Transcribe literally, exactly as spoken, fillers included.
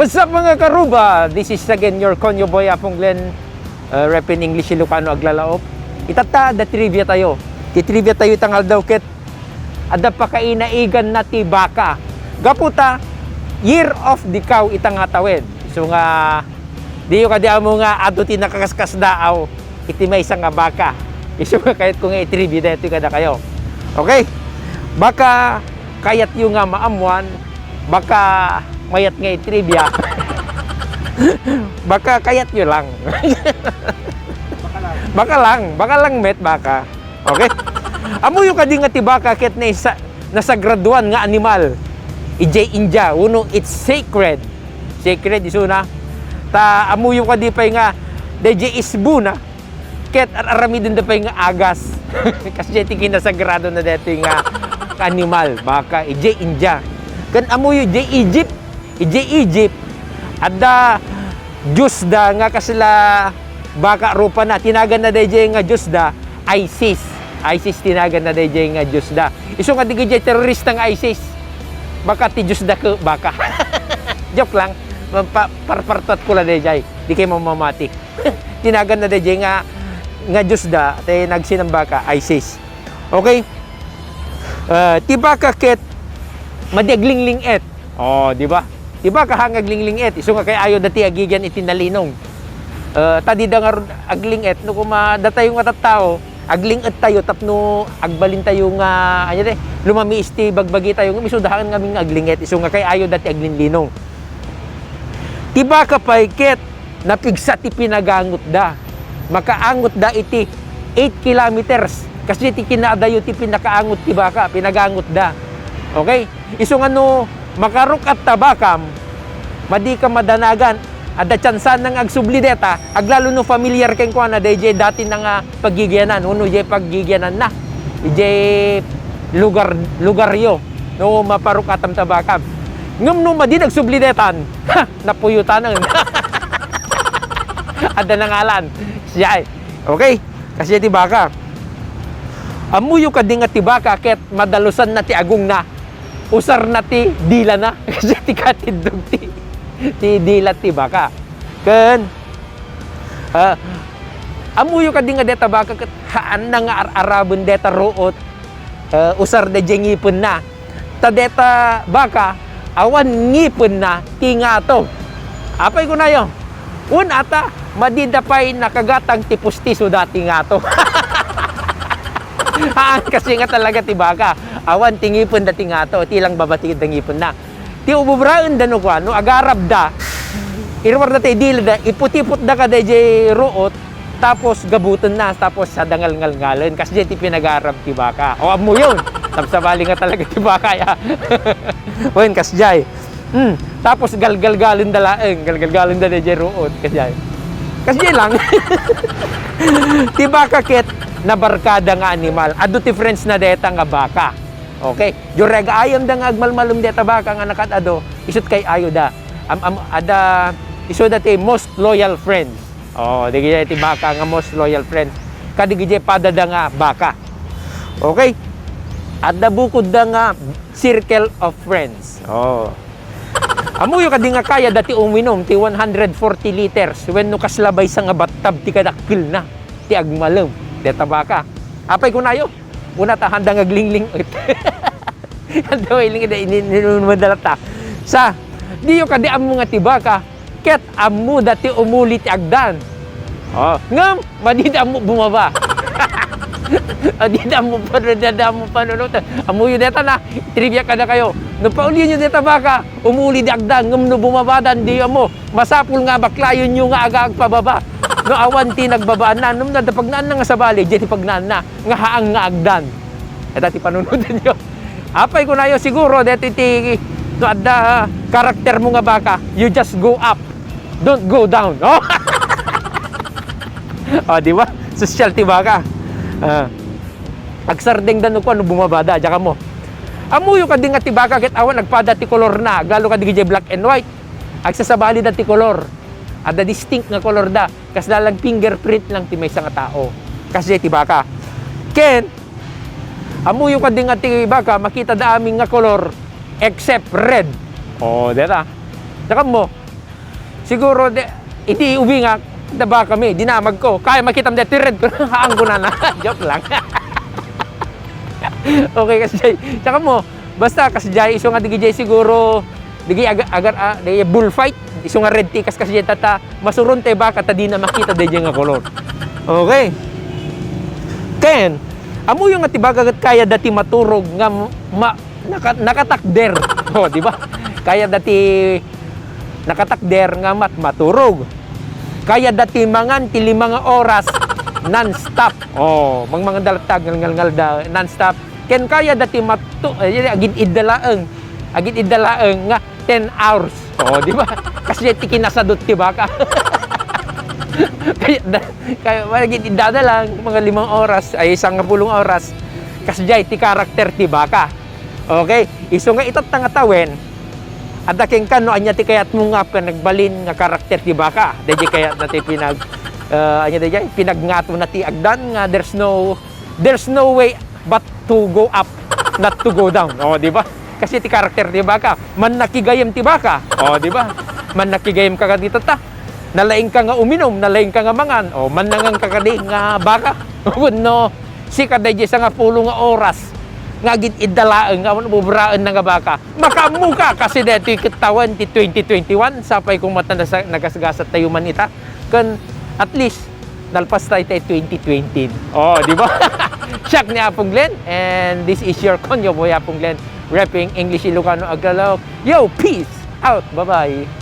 What's up, mga karuba? This is again your Konyo Boy, Apong Glenn, uh, rep in English, Ilocano, Aglalaop. Itatta, adda trivia tayo. Ti trivia tayo itang aldaw ket adda pakainaiganna ti baka. Gapu ta, Year of the Cow ita nga tawen. Isu nga, diyo kadi ammo nga adu ti nakaskasdaaw iti maysa nga baka. Isu nga kayatko nga i-trivia daytoy kadakayo. Okay? Baka kayatyo nga maammuan, baka mayat nga i-trivia. Baka kayatyo lang. Baka lang, baka lang met, baka. Okay? Ammoyo kadi nga ti baka ket naisa-, nasagradoan nga animal idiay India, wenno it's sacred. Sacred isuna. Ta ammoyo kadi pay nga daydiay isbuna ket ar-aramidenda pay nga agas. Kasdiay ti kinasagradona daytoy nga animal, baka idiay India. Ken ammoyo idiay Egypt, idiay Egypt, adda diosda nga kasla baka rupana. Tinaganna daydiay nga diosda Isis. Isis tinaganna daydiay nga diosda. Isu nga digidiay terorista nga Isis. Baka ti diosda ket baka. Joke lang. Pa-, parpartuatko la daydiay. Di kay mamamati. Tinaganna daydiay nga, nga diosda, ti nagsinambaka, Isis. Okay? Ah, ti baka ket madi aglingling-et. Oh, di ba? Ti baka haan nga aglingling-et. Isu nga kay ayoda ti agigian iti nalinong. Ah, ta dida ngarud agling-et. No kuma datayo nga tattao, agling-ettayo tapno agbalintayo nga, ania di, lumamiis ti bagbagitayo. Ngem isuda haan ngamin nga agling-et. Isu nga kay ayoda ti aglinlinong. Ti baka pay ket napigsa ti pinagangotda. Makaangotda iti eight kilometers. Kasdiay ti kinaadayo ti pinakaangot ti baka, pinagangotda. Okay? Isu nga no makaruk-at ta bakam, madika madanagan, adda tsansana nga agsubli deta, aglalo no familiar kenkuana daydiay datina nga paggigianan, wenno diay paggigiananna, idiay lugar, lugaryo, no maparuk-atam ta bakam. Ngem no madi nagsubli detan, ha, napuyutanen. Adda nangalan. Siya, eh. Okay? Kasdiay ti baka. Ammoyo kadi nga ti baka ket madalusanna ti agongna, usarna ti dilana. Kasdiay ti katiddog ti, ti dila ti baka. Ken, ah, ammoyo kadi nga deta baka ket haanna nga ar-araben deta ruot, ah, usar daydiay ngipenna. Ta deta baka, awan ngipenna ti ngato. Apay kunayo? Wen ata, madida pay nakagatang ti pustisoda ti ngato. Haan kasi nga talaga ti baka. Awan ti ngipenda ti ngato, ti lang babatikidda ngipenna. Ti ububraenda no kuano, agarabda, iruarda ti dilada, iputiputda kadaydiay ruot, tapos gabutenna, tapos sa dangal ngalngalen. Kasdiay ti pinagarab ti baka. O, ammoyon. Sabsabali nga talaga ti baka, ya. Wen, kasdiay. Hmm. Tapos galgalgalenda laeng, galgalgalenda daydiay ruot, kasdiay. Kasdiay lang. Ti baka ket nabarkada nga animal. Adu ti friends na deta nga baka. Okay. Diay agayamda nga agmalmalem deta baka nga nakat-adu, isut kay ayoda. Am-, am-, adda, isuda ti most loyal friends. Oh, dagiti baka nga most loyal friends. Kadagiti padada nga baka. Okay? Adda bukodda nga circle of friends. Oh. Ammoyo kadi nga kayada ti uminum ti one hundred forty liters wenno kasla maysa nga battab ti kadakkelna ti agmalem deta baka. Apay kunayo? Una ta, haanda nga aglingling-et. Haanda nga aglingling-et, ini-, ini-, ini-, madala ta. Sa, diyo kadi ammo nga ti baka, ket ammoda ti umuli ti agdan. Oh, ngem, madida ammo bumaba. Madida ammo pa, madida ammo pa, no, no. Ammoyo deta na, trivia kadakayo. No, paulienyo deta baka, umuli di agdan, ngem no bumabadan, diyo ammo. Masapul nga baklayenyo nga aga agpababa. No, awan ti nagbabaanna, no, nada pagnaanna nga sabali, diay ti pagnaanna. nga haang nga agdan. Ita ti panunotenyo. Apay kunayo, siguro, deti ti, no adda karaktermo nga baka, you just go up. Don't go down. Oh, oh, di ba? Sosyal ti baka. Ah. Agsardengda no kuan no bumabada, diak ammo. Ammoyo kadi nga ti baka ket awan agpada ti kolorna, aglalo kadi diay black and white. Agsasabalida ti kolor. Adda distinct nga kolorda. Kasla lang fingerprint lang ti maysa nga tao. Kasdiay ti baka. Ken, ammoyo kadi nga ti baka, makitada amin nga kolor, except red. Oh, deta. Diak ammo. Siguro, de, iti ubingak, da baka mi, dinamag ko. Kaya makitam deti red, pero haan ko na na. Joke lang. Okay, kasjay. Tsaka mo, basta kasjay, isu nga digi jay siguro, digi agar, agar, ah, digi bullfight, isu nga red ti kas kasjay tata, masuron tay baka ta dina makita dayjay nga kolor. Okay. Ken, ammoyo nga ti baka ket kayada ti maturog nga ma-, naka-, nakatakder. O, di ba? Kayada ti nakatakder nga mat-, maturog. Kayada ti mangan ti lima nga oras non-stop. O, mangmanganda latta, ngalngalngalda, non-stop. Ken kayada ti matu-, eh, agid-idda laeng. Agid-idda laeng nga ten hours. O, di ba? Kasjay ti kinasadot ti baka. Kayada, kaya, agid-idda lang, mga limang oras, ay, sangapulong oras. Kasjay ti karakter ti baka. Okay? Isu nga itatta nga tawen, adda kenka no ania ti kayatmo nga panagbalin nga karakter ti baka. Dayjay kayatna ti pinag-, ah, ania dayjay? Pinagngatona ti agdan nga there's no, there's no way but to go up, not to go down. O, di ba? Kasi ti karakter ti baka, mannakigayem ti baka. O, di ba? Mannakigayem ka kadita ta. Nalaing ka nga uminum, nalaing ka nga mangan. O, mannangan ka kadi nga baka. Wenno, sika dayjay sangapulo nga oras nga agid-idda laeng nga awan bubraenna nga baka. Makaammo ka kasi daytoy ket tawen ti twenty twenty-one, sapay koma ta nasa-, nagasgasat tayo man ita. Ken at least, nalpas tayo tay twenty twenty. O, di ba? Siak ni Apong Glenn, and this is your Konyo Boy, Apong Glenn, repping English Ilocano Aglalang. Yo, peace out. Bye-bye.